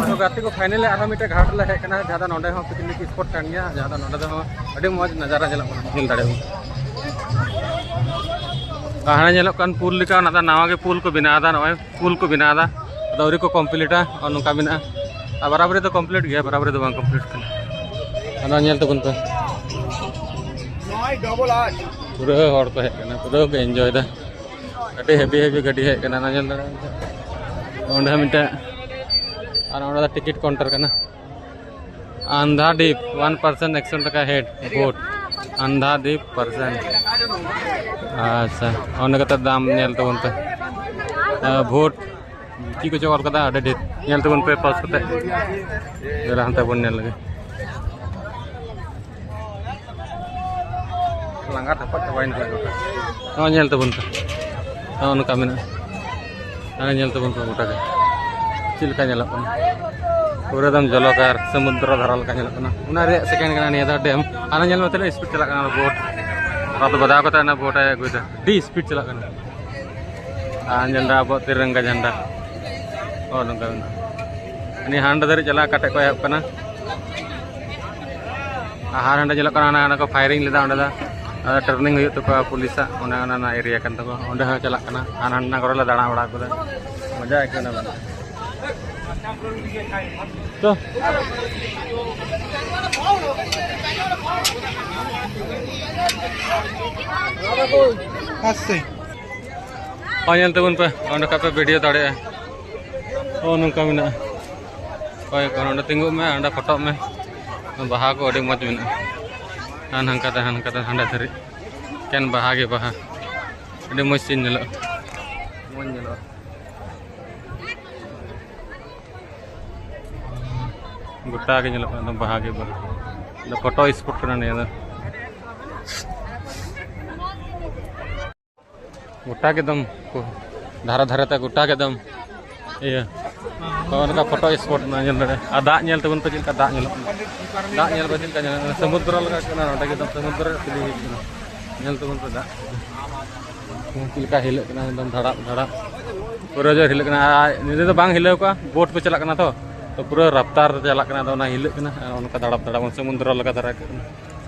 ᱛᱚ ᱜᱟᱛᱮ ᱠᱚ, finally ᱟᱨᱦᱚᱸ ᱢᱤᱫᱴᱮᱱ ᱜᱷᱟᱴ ᱞᱮ ᱦᱮᱡ ᱠᱟᱱᱟ, ᱡᱟᱦᱟᱸ ᱫᱚ ᱱᱚᱰᱮ ᱦᱚᱸ ᱯᱤᱠᱱᱤᱠ ᱥᱯᱚᱴ ᱠᱟᱱ ᱜᱮᱭᱟ, ᱡᱟᱦᱟᱸ ᱫᱚ ᱱᱚᱰᱮ ᱫᱚ ᱟᱹᱰᱤ ᱢᱚᱡᱽ ᱱᱟᱡᱟᱨᱟ ᱧᱮᱞᱚᱜ ᱠᱟᱱᱟ, ᱧᱮᱞ ᱫᱟᱲᱮᱭᱟᱜᱼᱟ᱾ ᱦᱟᱱᱮ ᱧᱮᱞᱚᱜ ᱠᱟᱱ ᱯᱩᱞ ᱞᱮᱠᱟ, ᱚᱱᱟ ᱫᱚ ᱱᱟᱣᱟ ᱜᱮ ᱯᱩᱞ ᱠᱚ ᱵᱮᱱᱟᱣ ᱮᱫᱟ, ᱱᱚᱜᱼᱚᱭ ᱯᱩᱞ ᱠᱚ ᱵᱮᱱᱟᱣ ᱮᱫᱟ, ᱟᱫᱚ ᱟᱹᱣᱨᱤ ᱠᱚ ᱠᱚᱢᱯᱞᱤᱴᱟ᱾ ᱱᱚᱜᱼᱚ ᱱᱚᱝᱠᱟ ᱢᱮᱱᱟᱜᱼᱟ᱾ ᱟᱨ ᱵᱟᱨᱟᱵᱟᱨᱤ ᱫᱚ ᱠᱚᱢᱯᱞᱤᱴ ᱜᱮᱭᱟ, ᱵᱟᱨᱟᱵᱟᱨᱤ ᱫᱚ ᱵᱟᱝ ᱠᱚᱢᱯᱞᱤᱴ ᱠᱟᱱᱟ᱾ ᱚᱱᱟ ᱧᱮᱞ ᱛᱟᱵᱚᱱ ᱯᱮ, ᱯᱩᱨᱟᱹ ᱦᱚᱲ ᱠᱚ ᱦᱮᱡ ᱠᱟᱱᱟ, ᱯᱩᱨᱟᱹ ᱠᱚ ᱮᱱᱡᱚᱭ ᱮᱫᱟ᱾ ᱟᱹᱰᱤ ᱦᱮᱵᱤ ᱦᱮᱵᱤ ᱜᱟᱹᱰᱤ ᱦᱮᱡ ᱠᱟᱱᱟ, ᱚᱱᱟ ᱧᱮᱞ ᱫᱟᱲᱮᱭᱟᱜ ᱠᱟᱱᱟ᱾ ᱚᱸᱰᱮ ᱦᱚᱸ ᱢᱤᱫᱴᱮᱱ, ᱟᱨ ᱚᱸᱰᱮ ᱫᱚ ᱴᱤᱠᱤᱴ ᱠᱟᱣᱩᱱᱴᱟᱨ ᱠᱟᱱᱟ᱾ ᱟᱱᱫᱷᱟ ᱰᱤᱯ, ᱚᱣᱟᱱ ᱯᱟᱨᱥᱮᱱ ᱮᱠᱥᱚ ᱴᱟᱠᱟ ᱦᱮᱰ ᱵᱷᱳᱴ᱾ ᱟᱱᱫᱷᱟ ᱰᱤᱯ ᱯᱟᱨᱥᱮᱱ᱾ ᱟᱪᱪᱷᱟ, ᱚᱸᱰᱮ ᱠᱟᱛᱮ ᱫᱟᱢ ᱧᱮᱞ ᱛᱟᱵᱚᱱ ᱯᱮ᱾ ᱟᱨ ᱵᱷᱳᱴ ᱪᱮᱫ ᱠᱚᱪᱚ ᱚᱞ ᱠᱟᱫᱟ, ᱟᱹᱰᱤ ᱰᱷᱮᱨ᱾ ᱧᱮᱞ ᱛᱟᱵᱚᱱ ᱯᱮ ᱯᱟᱥ ᱠᱟᱛᱮ᱾ ᱫᱮᱞᱟ ᱦᱟᱱᱛᱮ ᱵᱚᱱ ᱧᱮᱞ ᱞᱮᱜᱮ᱾ ᱞᱟᱸᱜᱟ ᱛᱟᱯᱟᱜ ᱪᱟᱵᱟᱭᱮᱱᱟ ᱜᱚᱴᱟ᱾ ᱱᱚᱣᱟ ᱧᱮᱞ ᱛᱟᱵᱚᱱ ᱯᱮ, ᱱᱚᱜᱼᱚ ᱱᱚᱝᱠᱟ ᱢᱮᱱᱟᱜᱼᱟ᱾ ᱦᱟᱱᱟ ᱧᱮᱞ ᱛᱟᱵᱚᱱ ᱯᱮ ᱜᱚᱴᱟ ᱜᱮ ᱪᱮᱫ ᱞᱮᱠᱟ ᱧᱮᱞᱚᱜ ᱠᱟᱱᱟ᱾ ᱯᱩᱨᱟᱹ ᱮᱠᱫᱚᱢ ᱡᱚᱞᱚᱠᱟᱨ ᱥᱚᱢᱩᱫᱨᱚ ᱫᱷᱟᱨᱟ ᱞᱮᱠᱟ ᱧᱮᱞᱚᱜ ᱠᱟᱱᱟ᱾ ᱚᱱᱟ ᱨᱮᱭᱟᱜ ᱥᱮᱠᱮᱱᱰ ᱠᱟᱱᱟ ᱱᱤᱭᱟᱹ ᱫᱚ ᱰᱮᱢ᱾ ᱦᱟᱱᱟ ᱧᱮᱞ ᱢᱮ ᱛᱤᱱᱟᱹᱜ ᱥᱯᱤᱰ ᱪᱟᱞᱟᱜ ᱠᱟᱱᱟ ᱵᱳᱴ᱾ ᱨᱟᱛ ᱵᱟᱫᱟᱣ ᱠᱟᱛᱮ ᱚᱱᱟ ᱵᱳᱴ ᱮ ᱟᱹᱜᱩᱭᱮᱫᱟ, ᱟᱹᱰᱤ ᱥᱯᱤᱰ ᱪᱟᱞᱟᱜ ᱠᱟᱱᱟ᱾ ᱟᱨ ᱧᱮᱞ ᱫᱟ ᱟᱵᱚᱣᱟᱜ ᱛᱤᱨᱚᱝᱜᱟ ᱡᱷᱟᱱᱰᱟ᱾ ᱱᱚᱜᱼᱚ ᱱᱚᱝᱠᱟ ᱢᱮᱱᱟᱜᱼᱟ᱾ ᱱᱤᱭᱟᱹ ᱦᱟᱸᱰᱮ ᱫᱷᱟᱹᱨᱤᱡ ᱪᱟᱞᱟᱜᱼᱟ, ᱚᱠᱟ ᱴᱷᱮᱡ ᱠᱷᱚᱡ ᱮᱦᱚᱵ ᱠᱟᱱᱟ᱾ ᱟᱨ ᱦᱟᱸᱰᱮ ᱧᱮᱞᱚᱜ ᱠᱟᱱᱟ, ᱚᱱᱟ, ᱚᱱᱟ ᱠᱚ ᱯᱷᱟᱭᱨᱤᱝ ᱞᱮᱫᱟ ᱚᱸᱰᱮ ᱫᱚ᱾ ᱟᱫᱚ ᱴᱨᱮᱱᱤᱝ ᱦᱩᱭᱩᱜ ᱛᱟᱠᱚᱣᱟ ᱯᱩᱞᱤᱥᱟᱜ, ᱚᱱᱮ ᱚᱱᱟ, ᱚᱱᱟ ᱮᱨᱤᱭᱟ ᱠᱟᱱ ᱛᱟᱠᱚᱣᱟ᱾ ᱚᱸᱰᱮ ᱦᱚᱸ ᱪᱟᱞᱟᱜ ᱠᱟᱱᱟ᱾ ᱟᱨ ᱦᱟᱱᱟ ᱠᱚᱨᱮ ᱞᱮ ᱫᱟᱬᱟ ᱵᱟᱲᱟ ᱠᱮᱫᱟ, ᱢᱚᱡᱟ ᱟᱹᱭᱠᱟᱹᱣ ᱮᱱᱟ᱾ ᱛᱚ᱾ ᱟᱥᱛᱮ᱾ ᱦᱳᱭ, ᱧᱮᱞ ᱛᱟᱵᱚᱱ ᱯᱮ, ᱚᱸᱰᱮ ᱠᱷᱚᱡ ᱯᱮ ᱵᱷᱤᱰᱤᱭᱳ ᱫᱟᱲᱮᱭᱟᱜᱼᱟ᱾ ᱦᱳᱭ, ᱱᱚᱝᱠᱟ ᱢᱮᱱᱟᱜᱼᱟ᱾ ᱦᱳᱭ, ᱚᱸᱰᱮ ᱛᱤᱸᱜᱩᱜ ᱢᱮ, ᱚᱸᱰᱮ ᱯᱷᱳᱴᱳᱜ ᱢᱮ᱾ ᱵᱟᱦᱟ ᱠᱚ ᱟᱹᱰᱤ ᱢᱚᱡᱽ ᱢᱮᱱᱟᱜᱼᱟ᱾ ᱦᱟᱱ ᱦᱟᱱᱠᱟ ᱛᱮ, ᱦᱟᱱᱠᱟ ᱛᱮ, ᱦᱟᱸᱰᱮ ᱫᱷᱟᱹᱨᱤᱡ ᱮᱠᱮᱱ ᱵᱟᱦᱟ ᱜᱮ ᱵᱟᱦᱟ᱾ ᱟᱹᱰᱤ ᱢᱚᱡᱽ ᱥᱤᱱ ᱧᱮᱞᱚᱜᱼᱟ, ᱢᱚᱡᱽ ᱧᱮᱞᱚᱜᱼᱟ᱾ ᱜᱚᱴᱟ ᱜᱮ ᱧᱮᱞᱚᱜ ᱠᱟᱱᱟ ᱵᱟᱦᱟ ᱜᱮ ᱵᱟᱦᱟ᱾ ᱯᱷᱳᱴᱳ ᱥᱯᱚᱴ ᱠᱟᱱᱟ ᱱᱤᱭᱟᱹ ᱫᱚ᱾ ᱜᱚᱴᱟ ᱜᱮ ᱮᱠᱫᱚᱢ ᱠᱚ ᱫᱷᱟᱨᱮ ᱫᱷᱟᱨᱮ ᱛᱮ ᱜᱚᱴᱟ ᱜᱮ ᱮᱠᱫᱚᱢ ᱤᱭᱟᱹ᱾ ᱱᱚᱜᱼᱚ ᱱᱚᱝᱠᱟ ᱯᱷᱳᱴᱳ ᱥᱯᱚᱴ ᱢᱮᱱᱟᱜᱼᱟ, ᱧᱮᱞ ᱫᱟᱲᱮᱭᱟᱜᱼᱟ᱾ ᱟᱨ ᱫᱟᱜ ᱧᱮᱞ ᱛᱟᱵᱚᱱ ᱯᱮ ᱪᱮᱫ ᱞᱮᱠᱟ ᱫᱟᱜ ᱧᱮᱞᱚᱜ ᱠᱟᱱᱟ᱾ ᱫᱟᱜ ᱧᱮᱞ ᱯᱮ ᱪᱮᱫ ᱞᱮᱠᱟ ᱧᱮᱞᱚᱜ ᱠᱟᱱᱟ, ᱥᱚᱢᱩᱫᱨᱚ ᱞᱮᱠᱟ ᱠᱟᱱᱟ᱾ ᱱᱚᱸᱰᱮ ᱜᱮ ᱮᱠᱫᱚᱢ ᱥᱚᱢᱩᱫᱨᱚ ᱨᱮ ᱯᱷᱤᱞᱤᱝ ᱦᱩᱭᱩᱜ ᱠᱟᱱᱟ᱾ ᱧᱮᱞ ᱛᱟᱵᱚᱱ ᱯᱮ ᱫᱟᱜ ᱪᱮᱫ ᱞᱮᱠᱟ ᱦᱤᱞᱟᱹᱜ ᱠᱟᱱᱟ, ᱮᱠᱫᱚᱢ ᱫᱷᱟᱲᱟᱯ ᱫᱷᱟᱲᱟᱯ ᱯᱩᱨᱟᱹ ᱡᱳᱨ ᱦᱤᱞᱟᱹᱜ ᱠᱟᱱᱟ᱾ ᱟᱨ ᱧᱤᱫᱟᱹ ᱫᱚ ᱵᱟᱝ ᱦᱤᱞᱟᱹᱣ ᱠᱚᱜᱼᱟ, ᱵᱳᱴ ᱠᱚ ᱪᱟᱞᱟᱜ ᱠᱟᱱᱟ ᱛᱚ, ᱛᱚ ᱯᱩᱨᱟᱹ ᱨᱟᱯᱛᱟᱨ ᱪᱟᱞᱟᱜ ᱠᱟᱱᱟ, ᱟᱫᱚ ᱚᱱᱟ ᱦᱤᱞᱟᱹᱜ ᱠᱟᱱᱟ᱾ ᱟᱨ ᱚᱱᱠᱟ ᱫᱷᱟᱲᱟᱯ ᱫᱷᱟᱲᱟᱯ ᱥᱚᱢᱩᱫᱨᱚ ᱞᱮᱠᱟ ᱫᱷᱟᱨᱟ ᱟᱹᱭᱠᱟᱹᱜ ᱠᱟᱱᱟ᱾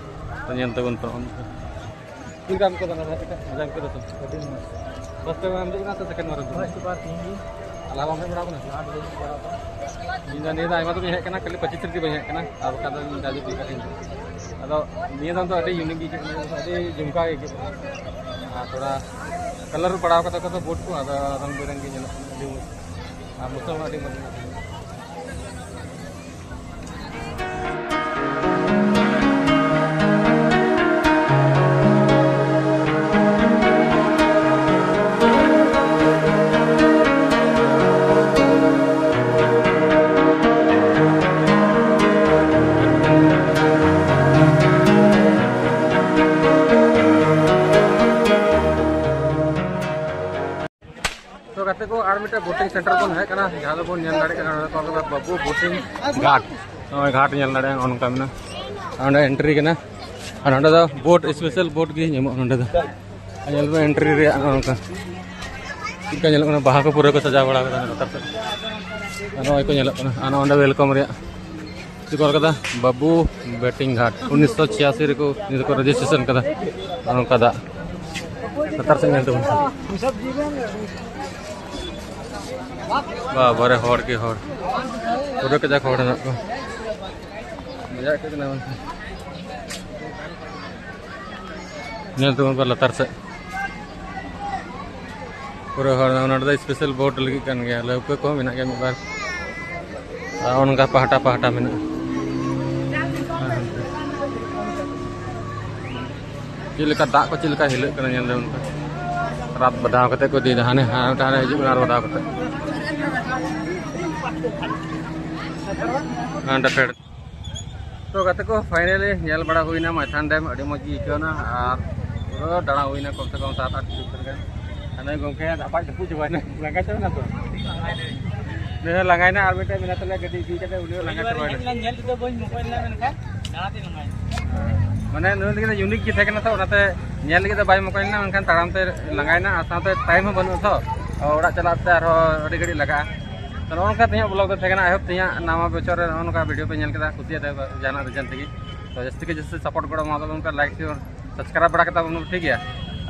ᱛᱚ ᱧᱮᱞ ᱛᱟᱵᱚᱱ ᱯᱮ ᱚᱱᱠᱟ᱾ ᱪᱮᱫ ᱞᱮᱠᱟ ᱟᱹᱭᱠᱟᱹᱣ ᱫᱟ ᱱᱚᱰᱮ ᱦᱮᱡ ᱠᱟᱛᱮ? ᱢᱚᱡᱟ ᱟᱹᱭᱠᱟᱹᱣ ᱫᱟ ᱛᱚ? ᱟᱹᱰᱤ ᱢᱚᱡᱽ᱾ First time ᱮᱢ ᱦᱤᱡᱩᱜ ᱠᱟᱱᱟ ᱥᱮ second ᱵᱟᱨ ᱮᱢ ᱦᱤᱡᱩᱜ ᱠᱟᱱᱟ? First ᱵᱟᱨ ᱛᱤᱦᱤᱧ ᱜᱮ᱾ ᱟᱨ ᱞᱟᱦᱟ ᱵᱟᱢ ᱦᱮᱡ ᱵᱟᱲᱟ ᱟᱠᱟᱱᱟ? ᱞᱟᱦᱟ ᱫᱚ ᱵᱟᱹᱧ ᱦᱮᱡ ᱵᱟᱲᱟ ᱟᱠᱟᱱᱟ᱾ ᱤᱧ ᱫᱚ ᱱᱤᱭᱟᱹ ᱫᱷᱟᱣ ᱟᱭᱢᱟ ᱫᱤᱱ ᱦᱮᱡ ᱠᱟᱱᱟ, ᱠᱷᱟᱹᱞᱤ ᱯᱚᱸᱪᱤᱥ ᱛᱟᱹᱨᱤᱠᱷ ᱜᱮ ᱵᱟᱹᱧ ᱦᱮᱡ ᱠᱟᱱᱟ, ᱟᱨ ᱵᱟᱠᱷᱟᱱ ᱫᱚ ᱤᱧ ᱡᱟᱡᱩ ᱜᱮ ᱠᱟᱹᱴᱤᱡ᱾ ᱟᱫᱚ ᱱᱤᱭᱟᱹ ᱫᱷᱟᱣ ᱫᱚ ᱟᱹᱰᱤ unique ᱜᱮ ᱟᱹᱭᱠᱟᱹᱜ ᱠᱟᱱᱟ, ᱟᱹᱰᱤ ᱡᱚᱢᱠᱟᱣ ᱜᱮ ᱟᱹᱭᱠᱟᱹᱜ ᱠᱟᱱᱟ᱾ ᱟᱨ ᱛᱷᱚᱲᱟ colour ᱵᱟᱲᱟᱣ ᱠᱟᱫᱟ ᱠᱚ ᱛᱚ boat ᱠᱚ, ᱟᱫᱚ ᱨᱚᱝ ᱵᱮᱨᱚᱝ ᱜᱮ ᱧᱮᱞᱚᱜ ᱠᱟᱱᱟ, ᱟᱹᱰᱤ ᱢᱚᱡᱽ᱾ ᱟᱨ ᱢᱚᱥᱚᱢ ᱦᱚᱸ ᱟᱹᱰᱤ ᱢᱚᱡᱽ ᱧᱮᱞᱚᱜ ᱠᱟᱱᱟ᱾ ᱛᱚ ᱜᱟᱛᱮ ᱠᱚ, ᱟᱨ ᱢᱤᱫᱴᱮᱱ boating centre ᱵᱚᱱ ᱦᱮᱡ ᱠᱟᱱᱟ, ᱡᱟᱦᱟᱸ ᱫᱚᱵᱚᱱ ᱧᱮᱞ ᱫᱟᱲᱮᱭᱟᱜ ᱠᱟᱱᱟ, ᱱᱚᱰᱮ ᱠᱚ ᱚᱞ ᱠᱟᱫᱟ ᱵᱟᱹᱵᱩ boating ᱜᱷᱟᱴ᱾ ᱱᱚᱜᱼᱚᱭ ᱜᱷᱟᱴ ᱧᱮᱞ ᱫᱟᱲᱮᱭᱟᱜᱼᱟ, ᱱᱚᱜᱼᱚ ᱱᱚᱝᱠᱟ ᱢᱮᱱᱟᱜᱼᱟ᱾ ᱟᱨ ᱱᱚᱰᱮ entry ᱠᱟᱱᱟ, ᱟᱨ ᱱᱚᱰᱮ ᱫᱚ boat, special boat ᱜᱮ ᱧᱟᱢᱚᱜᱼᱟ ᱱᱚᱰᱮ ᱫᱚ᱾ ᱟᱨ ᱧᱮᱞ ᱢᱮ entry ᱨᱮᱭᱟᱜ ᱱᱚᱜᱼᱚ ᱱᱚᱝᱠᱟ ᱪᱮᱫ ᱞᱮᱠᱟ ᱧᱮᱞᱚᱜ ᱠᱟᱱᱟ, ᱵᱟᱦᱟ ᱠᱚ ᱯᱩᱨᱟᱹ ᱠᱚ ᱥᱟᱡᱟᱣ ᱵᱟᱲᱟ ᱠᱟᱫᱟ ᱞᱟᱛᱟᱨ ᱥᱮᱫ᱾ ᱟᱨ ᱱᱚᱜᱼᱚᱭ ᱠᱚ ᱧᱮᱞᱚᱜ ᱠᱟᱱᱟ, ᱟᱨ ᱱᱚᱜᱼᱚ ᱱᱚᱰᱮ welcome ᱨᱮᱭᱟᱜ ᱪᱮᱫ ᱠᱚ ᱚᱞ ᱠᱟᱫᱟ, ᱵᱟᱹᱵᱩ ᱵᱮᱴᱤᱝ ᱜᱷᱟᱴ, ᱩᱱᱤᱥᱥᱚ ᱪᱷᱤᱭᱟᱥᱤ ᱨᱮᱠᱚ, ᱱᱤᱭᱟᱹ ᱫᱚᱠᱚ registration ᱠᱟᱫᱟ᱾ ᱱᱚᱜᱼᱚ ᱱᱚᱝᱠᱟ ᱫᱟᱜ ᱞᱟᱛᱟᱨ ᱥᱮᱫ ᱧᱮᱞ ᱛᱟᱵᱚᱱ᱾ ᱵᱟᱵᱟᱨᱮ, ᱦᱚᱲ ᱜᱮ ᱦᱚᱲ, ᱯᱩᱨᱟᱹ ᱠᱟᱡᱟᱠ ᱦᱚᱲ ᱦᱮᱱᱟᱜ ᱠᱚᱣᱟ᱾ ᱢᱚᱡᱟ ᱟᱹᱭᱠᱟᱹᱜ ᱠᱟᱱᱟ ᱢᱮᱱᱠᱷᱟᱱ᱾ ᱧᱮᱞ ᱛᱟᱵᱚᱱ ᱯᱮ ᱞᱟᱛᱟᱨ ᱥᱮᱫ᱾ ᱯᱩᱨᱟᱹ ᱦᱚᱲ, ᱱᱚᱰᱮ ᱫᱚ special boat ᱞᱟᱹᱜᱤᱫ ᱠᱟᱱ ᱜᱮᱭᱟ, ᱞᱟᱹᱣᱠᱟᱹ ᱠᱚᱦᱚᱸ ᱢᱮᱱᱟᱜ ᱜᱮᱭᱟ ᱢᱤᱫ ᱵᱟᱨ᱾ ᱟᱨ ᱚᱱᱠᱟ ᱯᱟᱦᱴᱟ ᱯᱟᱦᱴᱟ ᱢᱮᱱᱟᱜᱼᱟ᱾ ᱪᱮᱫ ᱞᱮᱠᱟ ᱫᱟᱜ ᱠᱚ ᱪᱮᱫ ᱞᱮᱠᱟ ᱦᱤᱞᱟᱹᱜ ᱠᱟᱱᱟ ᱧᱮᱞ ᱛᱟᱵᱚᱱ ᱯᱮ᱾ ᱨᱟᱛ ᱵᱟᱫᱷᱟᱣ ᱠᱟᱛᱮ ᱠᱚ ᱤᱫᱤᱭᱮᱫᱟ, ᱦᱟᱱᱮ ᱦᱟᱱᱮ ᱢᱤᱫᱴᱟᱝ ᱦᱟᱱᱮ ᱦᱤᱡᱩᱜ ᱠᱟᱱᱟ ᱟᱨ ᱵᱟᱫᱷᱟᱣ ᱠᱟᱛᱮ᱾ ᱦᱟᱸᱰᱮ ᱯᱷᱮᱰ᱾ ᱛᱚ ᱜᱟᱛᱮ ᱠᱚ, finally ᱧᱮᱞ ᱵᱟᱲᱟ ᱦᱩᱭᱱᱟ ᱢᱟᱭᱛᱷᱟᱱ dam, ᱟᱹᱰᱤ ᱢᱚᱡᱽ ᱜᱮ ᱟᱹᱭᱠᱟᱹᱣᱱᱟ᱾ ᱟᱨ ᱯᱩᱨᱟᱹ ᱫᱟᱬᱟ ᱦᱩᱭᱱᱟ ᱠᱚᱢ ᱥᱮ ᱠᱚᱢ ᱥᱟᱛ ᱟᱴ ᱠᱤᱞᱳᱢᱤᱴᱟᱨ ᱜᱟᱱ᱾ ᱦᱟᱱᱮ ᱜᱚᱢᱠᱮ ᱫᱟᱜ ᱵᱟᱭ ᱡᱟᱹᱯᱩᱫ ᱪᱟᱵᱟᱭᱱᱟ, ᱞᱟᱸᱜᱟ ᱪᱟᱵᱟᱭᱱᱟ ᱛᱚ᱾ ᱱᱩᱭ ᱦᱚᱸ ᱞᱟᱸᱜᱟᱭᱱᱟ, ᱟᱨ ᱢᱤᱫᱴᱮᱱ ᱢᱮᱱᱟᱜ ᱛᱟᱞᱮᱭᱟ ᱜᱟᱹᱰᱤ ᱤᱫᱤ ᱠᱟᱛᱮ, ᱩᱱᱤ ᱦᱚᱸ ᱞᱟᱸᱜᱟ ᱪᱟᱵᱟᱭᱱᱟ᱾ ᱧᱮᱞ ᱛᱮᱫᱚ ᱵᱟᱹᱧ ᱢᱚᱠᱚᱧ ᱞᱮᱱᱟ, ᱢᱮᱱᱠᱷᱟᱱ ᱫᱟᱬᱟ ᱛᱮᱧ ᱞᱟᱸᱜᱟᱭᱱᱟ᱾ ᱢᱟᱱᱮ ᱱᱩᱭ ᱞᱟᱹᱜᱤᱫ ᱫᱚ unique ᱜᱮ ᱛᱟᱦᱮᱸ ᱠᱟᱱᱟ ᱛᱚ, ᱚᱱᱟᱛᱮ ᱧᱮᱞ ᱞᱟᱹᱜᱤᱫ ᱫᱚ ᱵᱟᱭ ᱢᱚᱠᱚᱧ ᱞᱮᱱᱟ, ᱢᱮᱱᱠᱷᱟᱱ ᱛᱟᱲᱟᱢ ᱛᱮ ᱞᱟᱸᱜᱟᱭᱱᱟ, ᱟᱨ ᱥᱟᱶᱛᱮ time ᱦᱚᱸ ᱵᱟᱹᱱᱩᱜᱼᱟ ᱛᱚ, ᱚᱲᱟᱜ ᱪᱟᱞᱟᱜ ᱛᱮ ᱟᱨᱦᱚᱸ ᱟᱹᱰᱤ ᱜᱷᱟᱹᱲᱤᱡ ᱞᱟᱜᱟᱜᱼᱟ᱾ ᱛᱚ ᱱᱚᱜᱼᱚ ᱱᱚᱝᱠᱟ ᱛᱮᱦᱮᱧᱟᱜ vlog ᱫᱚ ᱛᱟᱦᱮᱸ ᱠᱟᱱᱟ᱾ I hope ᱛᱮᱦᱮᱧᱟᱜ ᱱᱟᱣᱟ ᱵᱚᱪᱷᱚᱨ ᱨᱮ ᱱᱚᱜᱼᱚ ᱱᱚᱝᱠᱟ video ᱯᱮ ᱧᱮᱞ ᱠᱮᱫᱟ, ᱠᱩᱥᱤᱭᱟᱫᱟ ᱡᱟᱦᱟᱱᱟᱜ reason ᱛᱮᱜᱮ᱾ ᱛᱚ ᱡᱟᱹᱥᱛᱤ ᱠᱮ ᱡᱟᱹᱥᱛᱤ support ᱜᱚᱲᱚ ᱮᱢᱟ ᱛᱟᱵᱚᱱ ᱯᱮ, like, share ᱥᱟᱵᱥᱠᱨᱟᱭᱤᱵ ᱵᱟᱲᱟ ᱠᱟᱛᱟ ᱵᱚᱱ, ᱴᱷᱤᱠ ᱜᱮᱭᱟ᱾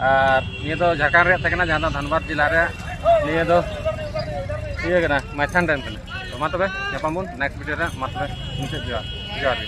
ᱟᱨ ᱱᱤᱭᱟᱹ ᱫᱚ ᱡᱷᱟᱲᱠᱷᱚᱸᱰ ᱨᱮᱭᱟᱜ ᱛᱟᱦᱮᱸ ᱠᱟᱱᱟ, ᱡᱟᱦᱟᱸ ᱫᱚ ᱫᱷᱟᱱᱵᱟᱫᱽ ᱡᱮᱞᱟ ᱨᱮᱭᱟᱜ ᱱᱤᱭᱟᱹ ᱫᱚ ᱤᱭᱟᱹ ᱠᱟᱱᱟ, ᱢᱟᱭᱛᱷᱟᱱ ᱰᱮᱢ ᱠᱟᱱᱟ᱾ ᱛᱚ ᱢᱟ ᱛᱚᱵᱮ ᱧᱟᱯᱟᱢ ᱵᱚᱱ ᱱᱮᱠᱥᱴ ᱵᱷᱤᱰᱤᱭᱳ ᱨᱮ᱾ ᱢᱟ ᱛᱚᱵᱮ ᱢᱩᱪᱟᱹᱫ ᱡᱚᱦᱟᱨ, ᱡᱚᱦᱟᱨ ᱜᱮ᱾